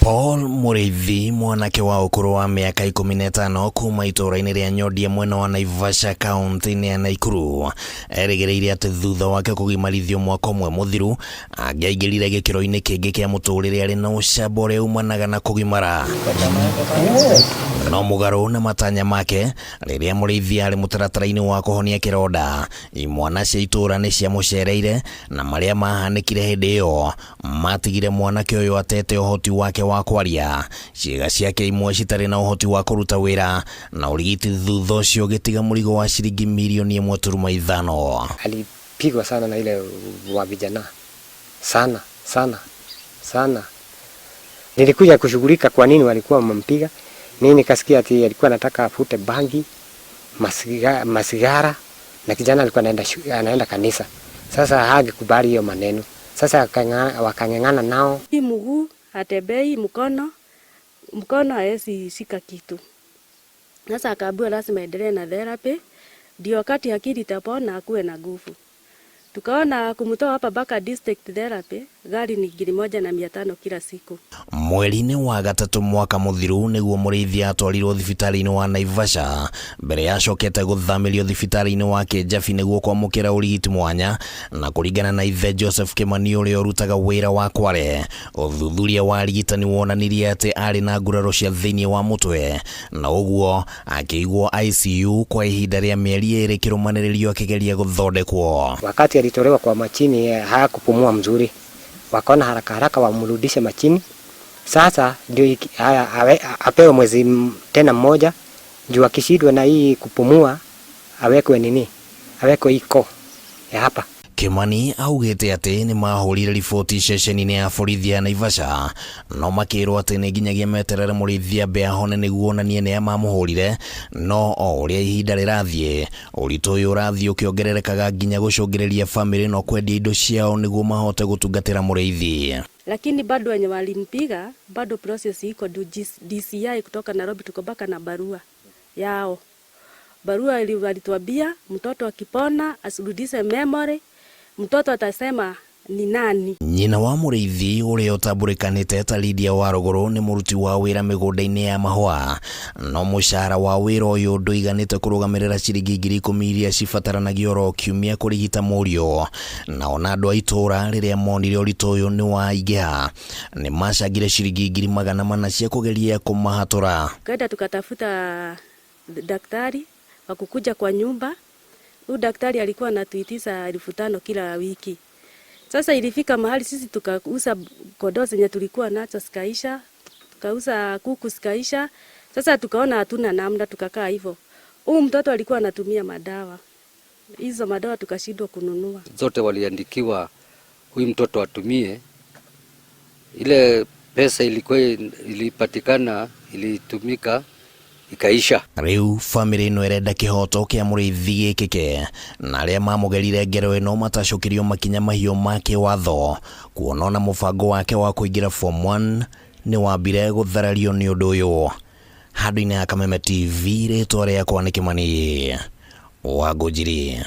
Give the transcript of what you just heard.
Paul Mũrĩithi, mwanake wa ũkũrũ wa mĩaka 15 kuma itũũra-inĩ rĩa Nyondia mwena wa Naivasha kaunti-inĩ ya Naikuru, erĩgĩrĩire atĩ thutha wake kũgimarithio mwaka ũmwe mũthiru angĩaingĩrire gĩkĩro-inĩ kĩngĩ kĩa mũtũrĩre arĩ na ũcamba ũrĩa umanaga na kũgimara. No mũgarũ na matanya make, rĩrĩa Mũrĩithi arĩ mũtaratara-inĩ wa kũhonia kĩronda, imwana cia itũũra nĩ ciamũcereire na marĩa mahanĩkire hĩndĩ ĩyo matigire mwanake ũyũ atete ũhoti wake wa kwaria, ciĩga ciake imwe citarĩ na ũhoti wa kũruta wĩra, na ũrigiti thutha ũcio ũgĩtiga mũrigo wa ciringi mirioni 1.5. Alipigwa sana na ile wa vijana sana sana sana. Nilikuja kushughulika kwa nini walikuwa wamempiga. Mimi nikasikia ati alikuwa anataka afute bangi, masigara na kijana alikuwa anaenda kanisa. Sasa hangekubali hiyo maneno. Sasa wakang'ang'ana nao. Hii mguu hatembei, mkono haezi shika kitu. Sasa akaambiwa lazima endelee na therapy ndio wakati akili itapona akuwe na nguvu. Tukaona kumtoa hapa mpaka district therapy gari ni 1,500 kila siku. Mweri-inĩ wa gatatũ mwaka mũthiru nĩguo Mũrĩithi atwarirwo thibitarĩ-inĩ wa Naivasha mbere ya acokete gũthamĩrio thibitarĩ-inĩ wa Kĩnjabi nĩguo kwamũkĩra ũrigiti mwanya. Na kũringana na ithe Joseph Kimani ũrĩa ũrutaga wĩra wa Kware, ũthuthuria wa arigitani wonanirie atĩ arĩ na nguraro cia thĩinĩ wa mũtwe na ũguo akĩigwo ICU kwa ihinda rĩa mĩeri 2 kĩrũmanĩrĩrio akĩgeria gũthondekwo. Wakati alitolewa kwa machini hakupumua mzuri, wakaona haraka haraka wamrudishe machini. Sasa ndio haya apewe mwezi tena mmoja, juu akishindwa na hii kupumua awekwe nini, awekwe iko ya hapa. Kimani augĩte atĩ nĩ mahũrire riboti ceceni-inĩ ya borithi ya Naivasha no makĩrwo atĩ nĩ nginyagia meterere Mũrĩithi ambe ahone nĩguo onanie nĩa mamũhũrire. No o ũrĩa ihinda rĩrathiĩ, ũritũ ũyũ ũrathiĩ ũkĩongererekaga nginya gũcũngĩrĩria famĩlĩ no kwendia indo ciao nĩguo mahote gũtungatĩra Mũrĩithi. Lakini bado wenye walimpiga bado process iko DCI kutoka Nairobi, tuko mpaka na barua yao. Barua ili walituambia mtoto akipona asirudishe memory, mtoto atasema ni nani. Nyina wa Mũrĩithi ũrĩa ũtambũrĩkanĩte ta Lydia Warũgũrũ nĩ mũruti wa wĩra mĩgũnda-inĩ ya mahũa, no mũcara wa wĩra ũyũ ndũiganĩte kũrũgamĩrĩra ciringi 10,000 iria cibataranagia oro kiumia kũrigita mũriũ. Na ona andũ a itũũra rĩrĩa monire ũritũ ũyũ nĩ waingĩha nĩ macangire ciringi 400,000 cia kũgeria kũmahatũra. Tukaenda tukatafuta daktari wa kukuja kwa nyumba. Huyu daktari alikuwa anatuitisha 5,000 kila wiki. Sasa ilifika mahali sisi tukauza kondoo zenye tulikuwa nazo zikaisha, tukauza kuku zikaisha. Sasa tukaona hatuna namna, tukakaa hivyo. Huyu mtoto alikuwa anatumia madawa. Hizo madawa tukashindwa kununua. Zote waliandikiwa huyu mtoto atumie. Ile pesa ilikuwa ilipatikana, ilitumika ikaisha. Rĩu famĩlĩ ĩno ĩrenda kĩhoto kĩa Mũrĩithi gĩkĩke na arĩa mamũgerire ngero ĩno matacũkĩrio makinya mahiũ ma kĩwatho, kuona ona mũbango wake wa kũingĩra form 1 nĩ wambire gũtharario nĩ ũndũ ũyũ. Handũ-inĩ ha Kameme TV, rĩtwa rĩakwa nĩ Kimani wa Ngũnjiri.